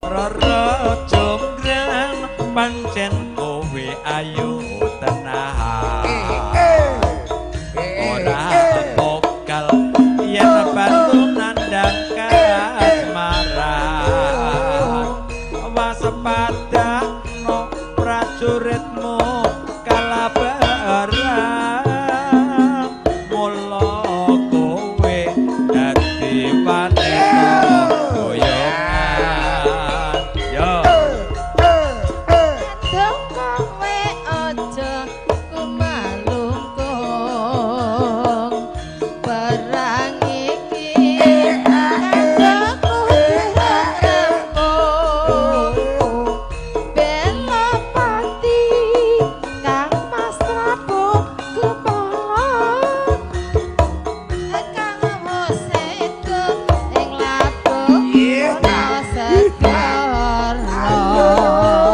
Rara Jonggrang, pancen kowe ayu tenan. Ora pokal yen batu nandhang kasmaran. Waspada.